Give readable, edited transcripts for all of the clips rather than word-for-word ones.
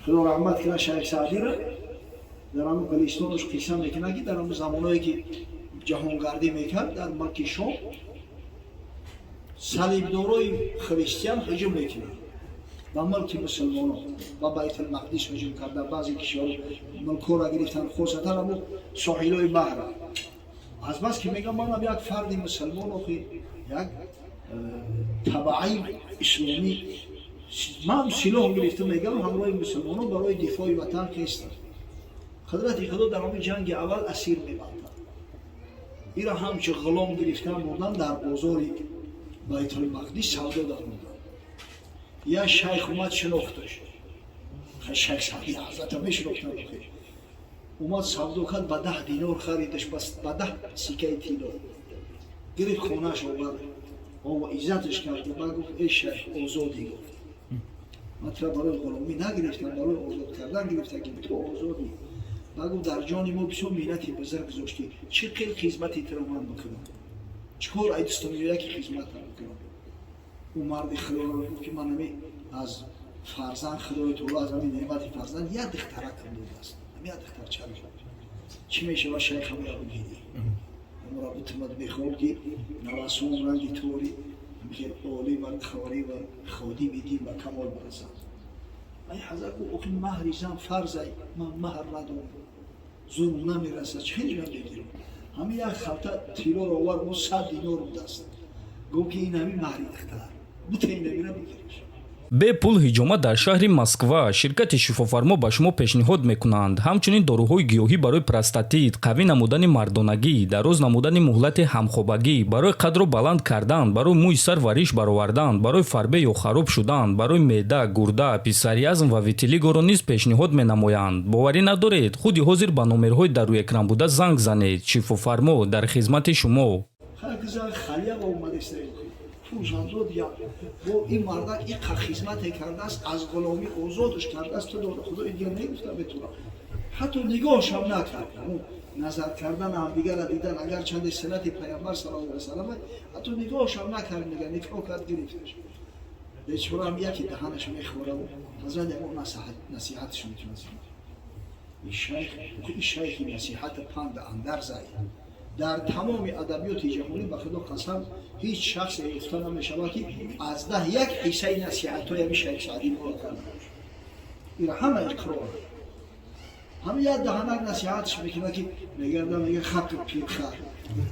Худо раҳмат кунад Шайх Саъдиро. Дар ҳамн Гулистонаш қисса мекунад, ки дар ҳамн замоное, ки ҷаҳонгардӣ мекард, дар мулки Шом салибдорои христиан ҳуҷум мекунанд ба мулки мусулмонон, ба Байтулмақдис ҳуҷум карда, баъзе кишвар мулкҳоро гирифтан, хосатан ҳамн соҳилҳои баҳра. Аз бас ки мегам, манам як фарди мусулмон, охи як табаъи исломӣ, ман силоҳ гирифта, мегам, ҳамроҳи мусулмонон барои дифои ватан хестам. Қудрати Худо, дар ҳамин ҷанги аввал асир мебандад. Ира ҳамчу ғулом гирифтан, бурдан, дар бозори Байтулмақдис савдо дармодан. Як шайх омад, шинохташ. Шайх Саъди ҳазрата мешинохтан. Омад, савдо кард, ба 10 динор харидаш, ба 10 сикаи тилло гирифт, хонааш овард, иззаташ кард. Баъд гуфт: «Эй шайх, озодӣ». Гуфт: «Ман тура барои ғуломӣ нагирифтам, барои озод кардан гирифта, ки ту озодӣ». Баъд гуфт: «Дар ҷони мо бисёр меҳнати бузург гузоштӣ, чӣ қил хизмати туро ман бикунам? Чӣ кор ай дӯстон меояд, ки хизматам бикунам?» Ӯ марди Худоро гуфт, ки ман ҳами аз фарзанд, Худои таоло аз ҳамин неъмати фарзанд як духтаракам додааст, ҳами як духтарча. Чӣ мешавад, шайх, ҳамоя бигирӣ, ҳамора бутумад? Мехоҳам, ки навасон ранги тори хел олим ва қорӣ ва ходими дин ба камол барасанд. Ай ҳазрат гуфт: «Охи, маҳри зан фарзай, ман маҳр надорам, зурм намерасад, чӣ хеле ман бигирам?» Ҳамин як халта тиллоро овард, мо 100 динор будааст. Гуфт, ки ин ҳамин маҳри духтар бутаи намира, бигираш. Бепул ҳиҷома дар шаҳри Москва. Ширкати «Шифофармо» ба шумо пешниҳод мекунанд ҳамчунин доруҳои гиёҳӣ барои простатит, қавӣ намудани мардонагӣ, дароз намудани муҳлати ҳамхобагӣ, барои қадро баланд кардан, барои мӯи сар ва риш баровардан, барои фарбе ё хароб шудан, барои меъда, гурда, псориаз ва витилигоро низ пешниҳод менамоянд. Боварӣ надоред? Худи ҳозир ба номерҳои дар рӯи экран буда занг занед. «Шифофармо» дар хизмати шумо. Пулшам дод, я бо ин мардак иқа хизмате кардааст, аз ғуломӣ озодш кардааст, ту дода Худо дигар негуфта бетура. Ҳатто нигоҳшам накард. Назар кардан, ҳамдигара дидан, агарчанде суннати Пайғамбар саллаллоҳу алайҳи васаллам, ҳатто нигоҳшам накард. Мега, никоҳ кард, гирифташ. Бечораам яке даҳанаш мехӯраву ҳазрат ягон насиҳатш метунад. Ин шайхи насиҳата панда андарзай дар тамоми адабиёти ҷаҳонӣ, ба Худо қасам, ҳеҷ шахсе ёфта намешавад, ки аз 10 як ҳиссаи насиҳатҳои ҳами Шайх Саъдӣ моро карда бошад. Ира ҳама иқрор. Ҳама як даҳанак насиҳатш мекунад, ки мегарда, мега: «Хақи пирхар,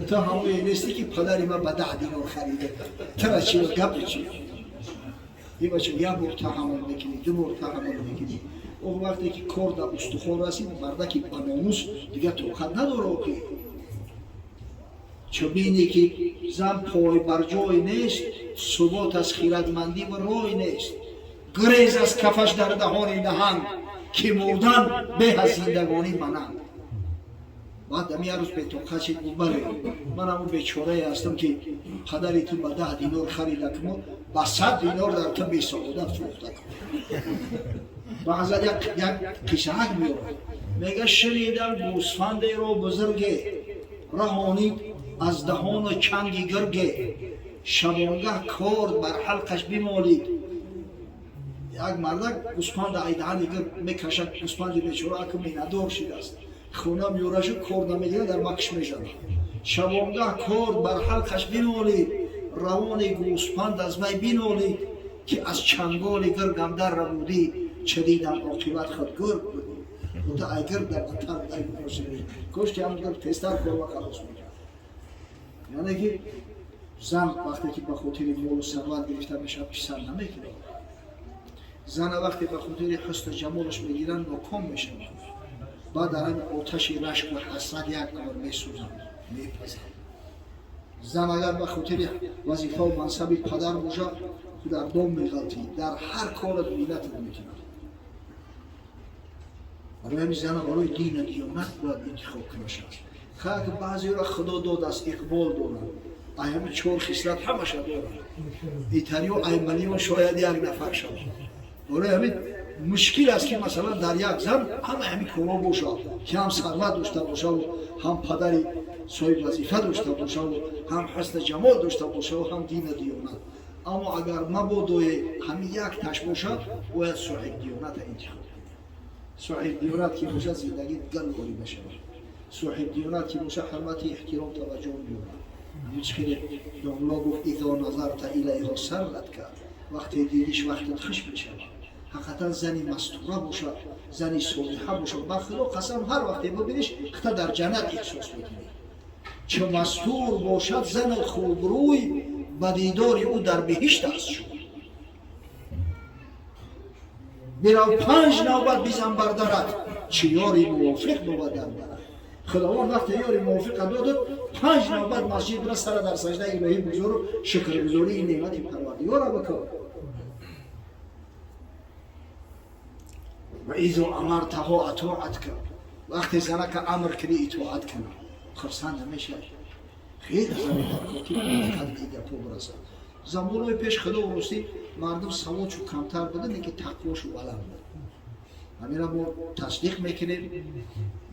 ту ҳамое нестӣ, ки падари ман ба 10 динор харида? Тура чи гапи чи?» Ибача як бор таҳаммул мекунӣ, ду бор таҳаммул мекунӣ. О, вақте ки кор дар устухон расид, мардаки ба номус дигар тоқат надора. Охи, чу бинӣ, ки зан пой бар ҷой нест, субот аз хирадмандӣ ва рой нест, гурез аз кафаш дар даҳони наҳанг, ки мурдан беҳ аз зиндагонӣ мананд. Баъд ами як рӯз бетоқат шид, гуфт: «Бале, ман ҳамун бечорае ҳастам, ки падари ту ба 10 динор харида кумо, ба 100 динор дар ту бесаодат фурӯхта кун». Ба ҳазрат як қиссаак меорад, мега: «Шунидам гӯсфандеро бузурге раҳонид аз даҳону чанги гурге, шабонгаҳ корд бар ҳалқаш бимолид». Як мардак гӯспанда ай даҳани гург мекашад. Гӯспанди бечора аку миннатдор шидааст, хона меёрашу, кор намегирад, дар макш мешавад. Шабонгаҳ корд бар ҳалқаш бимолид, равони гӯспанд аз вай бинолид, ки аз чанголи гургам дар рабудӣ, чӣ дидам, оқибат худ гург будӣ. Гуфта, ай гург дар бадтар кош ки ҳамн гург тезтар корва халос мекард. Яъне ки зан вақте ки ба хотири молу сарват гирифта мешавад, писар намекунад. Зана вақте ба хотири ҳусну ҷамолаш мегиранд, ноком мешавад. Баъд дар ҳамин оташи рашк ва ҳасрат як умр месӯзанд, мепазанд. Зан агар ба хотири вазифаву мансаби падар бошад, ту дар дом меғалтӣ, дар ҳар корат миннатат мекунад. Барои ҳамин зана барои дину диёнат бояд интихоб кунашад. Хак баъзеро Худо додааст, иқбол дорад, ай ҳамин чор хислат ҳамаша дорад. Итариё ай миллион шояд як нафар шавад. Барои ҳамин мушкил аст, ки масалан дар як зан ҳама ҳамин корҳо бошад, ки ҳам сарват дошта бошаву, ҳам падари соҳиб вазифа дошта бошаву, ҳам ҳусни ҷамол дошта бошаву, ҳам дину диёнат. Аммо агар мабодое ҳамин як таш бошад, бояд соҳиб диёната интихоб. Соҳиб диёнат ки бошад, зиндагӣ галворӣ мешавад. Соҳиб диёнат ки бошад, ҳурмати эҳтиром таваҷҷӯҳ меёбад. Ҳамин хеле домло гуфт: إذا نظرت إليها سرتك, вақте дидиш, вақтат хуш мешавад. Ҳақиқатан зани мастура бошад, зани солиҳа бошад, ба Худо қасам, ҳар вақте бибиниш, хита дар ҷаннат эҳсос мекунӣ. Чо мастур бошад зани хубрӯй, ба дидори ӯ дар биҳишт аст шуд. Бирав, панҷ навбат бизан бар дарат, чӣ ёри мувофиқ бувад дар барат. Худованд вақте ёри мувофиқа додад, панҷ навбат масҷид бира, сара дар саждаи илоҳӣ бигузору шукргузории неъмати Парвардигора бикун. Ва إذا أمرتها أطاعتك, вақте занака амр кунӣ, итоат кунад, хурсанд намешавад. Хеле зани баркотӣ қадри гапҳо бирасад. Замонҳои пеш, Худо ростӣ, мардум саводшу камтар буда, лекин тақвошу баланд буд. Ҳамира мо тасдиқ мекунем,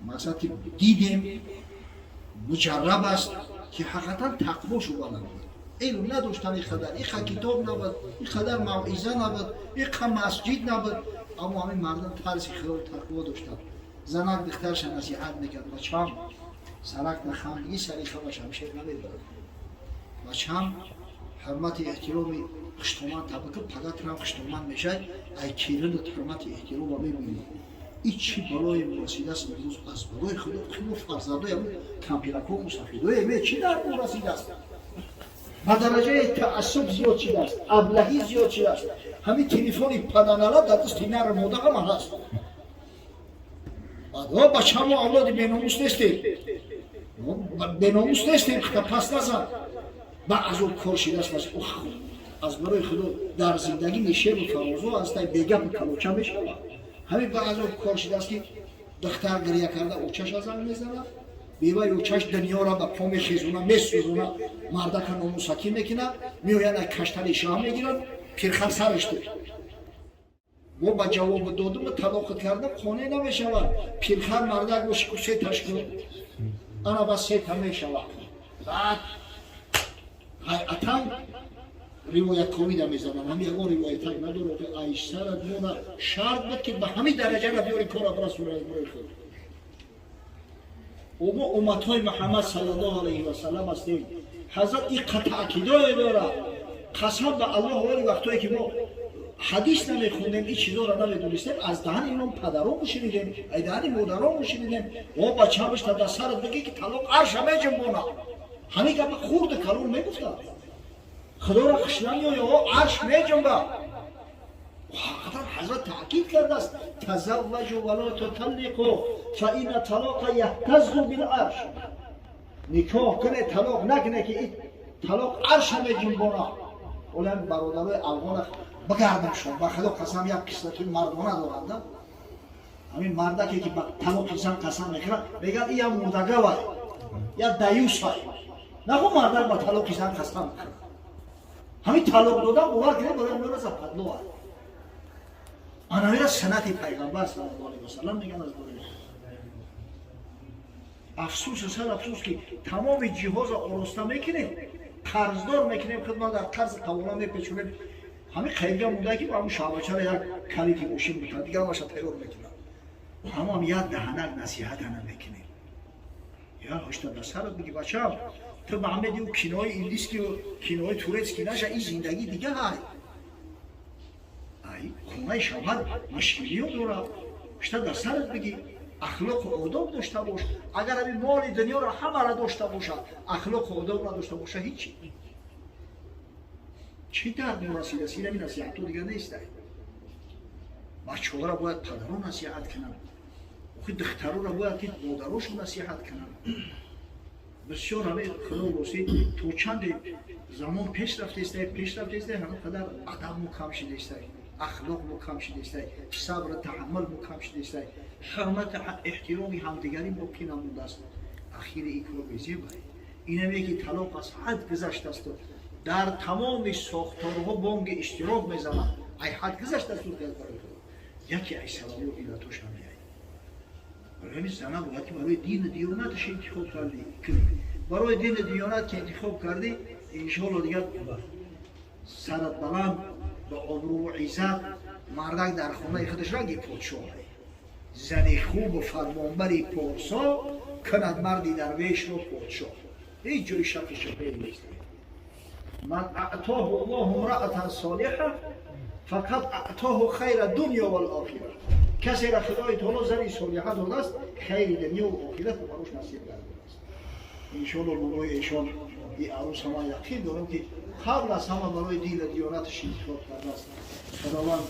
мақсад ки дидем, муҷарраб аст, ки ҳақиқатан тақвошу баланд буд. Илм надоштан ин қадар, иқа китоб набуд, ин қадар мавъиза набуд, иқа масҷид набуд, аммо ҳамин мардум тарси Худо, тақво доштанд. Занак духтарша насиҳат мекард: «Бачам, сарак нахандагӣ, сари хама шамшер намебарад. Бачам, ҳурмати эҳтироми хуштоман табака, пагатрам хуштоман мешавад, ай киринат ҳурмати эҳтирома мебинӣ». И чӣ балои расидааст имрӯз? Аз барои Худо, мо фарзандои ҳамун кампирако, мусафидое ме, чӣ дар мо расидааст? Ба дараҷаи таассуб зиёд шидааст, аблаҳӣ зиёд шидааст. Ҳамин телефони паданала дар дасти нару мода ҳама ҳаст. О, бачамо, авлоди беномус нестем, беномус нестем, хита пас назан. Ба азоб кор шидааст. Аз барои Худо, дар зиндагӣ нишебу фарозо ҳастай, бегапу калоча мешавад. Ҳамин ба азоб кор шидааст, ки духтар гиря карда очаша занг мезанад, беваи очаш дунёра ба по мехезуна, месӯзуна, мардака номусакӣ мекунад, меояд, ай каштали шаҳ мегирад, пирхар сараш дод. Мо ба ҷавобу додуму талоқат кардам қонеъ намешавад. Пирхар мардак боши ку, сеташ кун, ана ба сета мешавад. Баъд ҳайатан ривоятковида мезананд. Ҳам ягон ривоятак надорад, ки айсарат мона шарт буд, ки ба ҳамин дараҷара биёри кора бирасонад. Аз барои худ мо умматҳои Муҳаммад саллаллоҳу алайҳи васалам ҳастем. Ҳазрат иқа таъкидое дорад, қасам ба Аллоҳ, вали вақтое ки мо ҳадис намехондем, ин чизоро намедонистем, аз даҳани имом падарон шунидем, ай даҳани модарон шунидем: «О, бачам, бишта дар сарат бигӣ, ки талоқ арша меҷунбона». Ҳамин гапа хурду калон мегуфтанд. Худоро хуш намеоя, о, арш меҷунба. Ҳақиқатан ҳазрат таъкид кардааст: تزوجوا ولا تطلقوا فإن الطلاق يهتز بالعرش. Никоҳ куне, талоқ накуне, ки талоқ арша меҷунбона. Олам бародарои афғона бигардамшон, ба Худо қасам, як қиссатои мардона доранда. Ҳамин мардаке ки ба талоқи зан қасам мехӯрад, мегӯяд, ин я мурдагавай, я даюсай. Нахо мардак ба талоқи зан қасам мехӯрад. Ҳамин талоқ додан, бовар кунед, барои меора западло. Анамира суннати Пайғамбар саллаллоҳу алайҳи васаллам мегӯянд. Аз бораи афсӯсу сад афсӯс, ки тамоми ҷиҳоза ороста мекунем, қарздор мекунем, худман дар қарзи қавона мепечонем. Ҳамин қайдга монда, ки ҳамун шаҳвачара як калити мошин бутад, дигар ҳамаша тайёр мекунам, аммо ҳам як даҳанак насиҳата намекунем. Я ҳошта дар сарат биги: «Бачам, ту ба ҳамеди ӯ кинои индийский, кинои турецкий наша, ин зиндагӣ дига ҳай, ай хонаи шавҳар мушкилиё дорад». Ҳошта дар сарат биги: «Ахлоқу одоб дошта бош». Агар ҳамин моли дунёро ҳамаро дошта бошад, ахлоқу одоб надошта боша, ҳичи. Чӣ дард мерасидааст? Инами насиҳатҳо дигар нестай. Бачаҳоро бояд падарон насиҳат кунанд, охи духтароро бояд ки модарошон насиҳат кунанд. Бисёр ҳамин, Худо ростӣ, то чанде замон пеш рафтаистай, пеш рафтаистай, ҳамин қадар адаб кам шидаистай, ахлоқ кам шидаистай, сабр таҳаммул кам шидаистай, ҳурмату эҳтироми ҳамдигарӣ боқӣ намондааст. Ахири ин кор безебай. Инаме ки талоқ аз ҳад гузаштасту дар тамоми сохторҳо бонги иштирок мезанад, ай ҳад гузаштасту барои Худо, яке ай сабабу иллатош ҳамеай. Барои ҳамин зана бояд ки барои дину диёнаташ интихоб кардӣ. Барои дину диёнат ки интихоб кардӣ, иншоалло, дигар сарат баланд, ба обрӯву иззат. Мардак дар хонаи худаш ранги подшоҳ, Зани хубу фармонбари порсо кунад марди дарвешро подшоҳ. Ҳеҷ ҷои шаки шубҳае нест. من أعطاه الله امرأة صالحة فقد أعطاه خير الدنيا والآخرة. Касеро Худои Таоло зани солиҳа додааст, хайри дунё ва охиратро барош насиб гардидааст. Иншоалло, барои эшон и арӯс ҳама яқин дорам, ки қабл аз ҳама барои дину диёнаташ интихоб кардааст. Худованд